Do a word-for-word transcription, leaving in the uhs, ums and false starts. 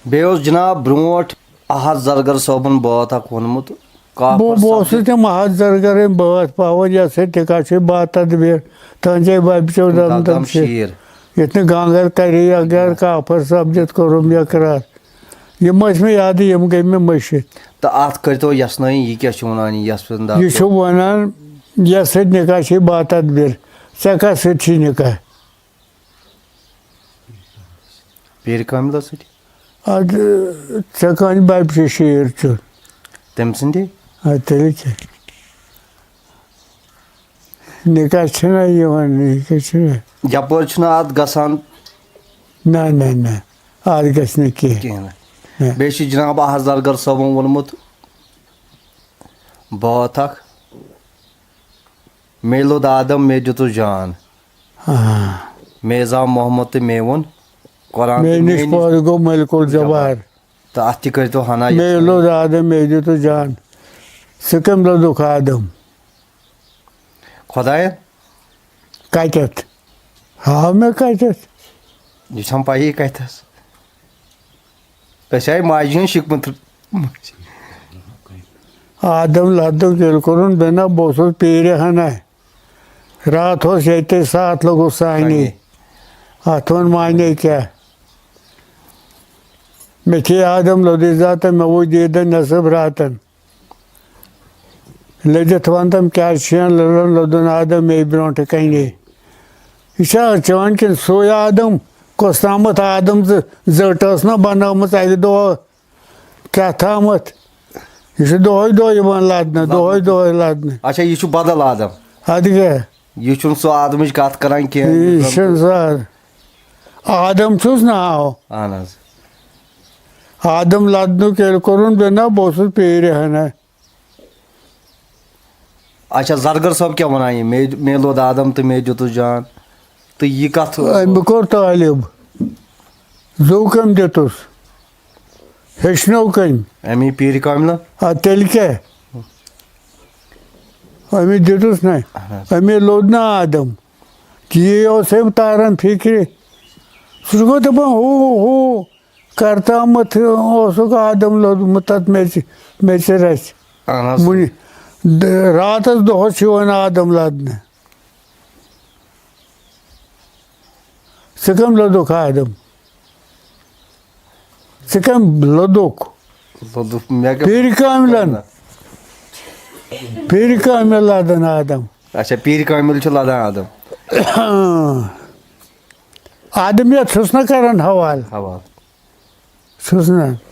بیٚیہِ اوس جناب برونٛٹھ احد زرگر صٲبُن بٲتھ اکھ ووٚنمُت، کافر بہٕ بہٕ اوسُس سپدِتھ۔ تِم احد زرگرٕنۍ بٲتھ پاوان، یَتھ سۭتۍ تہِ کَتھ چھِ با تدبیر، تہنٛزے بَبہِ چو دَم دَم دَم شیٖر۔ شیٖر۔ یَتھ نہٕ گانٛگَر کَرے اگر کافر سپدِتھ کوٚرُم اقرار۔ یِم ٲسۍ مےٚ یادٕے، یِم گٔے مےٚ مٔشِتھ۔ تہٕ اَتھ کٔرۍتو یَژھنٲیِن، یہِ کیٛاہ چھُ وَنان یَس انداز یہِ چھُ وَنان، یَس سۭتۍ نِکاح چھے با تدبیر، ژےٚ کَس سۭتۍ چھی نِکاح؟ پیٖرِ کاملَس سۭتۍ۔ اَدٕ ژےٚ کَنہِ بَبہِ چھُ شیٖر چھُ۔ تٔمۍ سٕنٛدِ؟ اَدٕ تیٚلہِ کیٛاہ؟ نِکاح چھُنہ یِوان، نِکاح چھُنہ۔ یَپٲرۍ چھُنہٕ اَتھ گژھان۔ نہ، نہ، نہ، اَتھ گژھِ نہٕ کینٛہہ۔ کِہیٖنۍ نہٕ۔ نہ۔ بیٚیہِ چھُ جناب احد زرگر صٲبَن ووٚنمُت، بٲتھ اکھ، مے لوٚد آدم، مے دیُتُس جان۔ آ۔ مے زاو محمد تہٕ مے ووٚن قرآن تہٕ مے نِش مے نِش پٲدٕ گوٚو ملک الجبار۔ تہٕ اَتھ تہِ کٔرۍتو ہنا مے یَژھ۔ لوٚد آدم، مے دیُتُس جان۔ ژٕ کٔمۍ لوٚدُکھ آدم؟ خۄدایَن۔ کَتٮ۪تھ؟ ہاو مےٚ کَتٮ۪تھ؟ یہِ چھَم پَیی کَتٮ۪س۔ أسۍ آیہِ ماجہِ ہُنٛد شِکمہٕ تہٕ آدم لدُک ییٚلہِ کوٚرُن بِنا، بہٕ اوسُس پیٖرِ ہنا۔ راتھ اوس ییٚتے، ساتھ لوٚگُس سانی۔ سانی۔ اَتھ ووٚن معنی کیٛاہ؟ مےٚ کھے آدم لوٚدُے ذاتن، مےٚ وُچھ دیٖدن نٮ۪صٕب راتن۔ لٔدِتھ وَن تِم کیٛازِ چھِیَن لٔلَن لوٚدُن آدم مے برونٛٹھٕ کَنے۔ یہِ چھا چٲنۍ کِنہٕ سُے آدم؟ کۄس تامَتھ آدم زٕ زٔٹ ٲس نہ بَنٲومٕژ اَکہِ دۄہ؟ کیٛاہ تامَتھ؟ یہِ چھُ دۄہَے دۄہ یِوان لَدنہٕ، دۄہَے دۄہَے لَدنہٕ۔ اچھا، یہِ چھُ بدل آدم۔ اَدٕ کیٛاہ؟ یہِ چھُنہٕ سُہ آدمٕچ کَتھ کران کینٛہہ، یُس یہِ زَن چھُنہٕ سُہ آدم۔ آدم چھُس ناو۔ اہن حظ۔ آدم لَدنُک ییٚلہِ کوٚرُن بِنا، بہٕ اوسُس پیٖرِ ہنا۔ اچھا، زرگر صٲب کیٛاہ وَنان یہِ؟ مے، مے لوٚد آدم تہٕ مے دیُتُس جان۔ تہٕ یہِ کَتھ ٲس؟ أمۍ کوٚر طٲلب۔ زُو کٔمۍ دیُتُس؟ ہیٚچھنو کٔمۍ؟ اَمی پیٖرِ کاملَن۔ آ، تیٚلہِ کیٛاہ؟ أمی دیُتُس نہ۔ اَہَن حظ۔ أمی لوٚد نہ آدم۔ یی اوس أمۍ تاران فِکرِ۔ سُہ چھُ گوٚو دَپان، ہُہ، ہُہ، کرتامَتھ اوسُکھ آدم لوٚدمُت تَتھ میٚژِ، میٚژِ رَژھِ۔ اَہَن حظ۔ وُنہِ د-، راتَس دۄہَس چھُ یِوان آدم لَدنہٕ۔ ژٕ کٔمۍ لوٚدُکھ آدم؟ ژٕ کٔمۍ لوٚدُکھ؟ لوٚدُکھ مےٚ کٔمۍ؟ پیٖرِ کاملَن۔ پیٖرِ کامل لَدان آدم۔ اچھا، پیٖرِ کامل چھُ لَدان آدم۔ آدمیت چھُس نہ کران حوالہٕ۔ حوالہٕ۔ چھُس نہ۔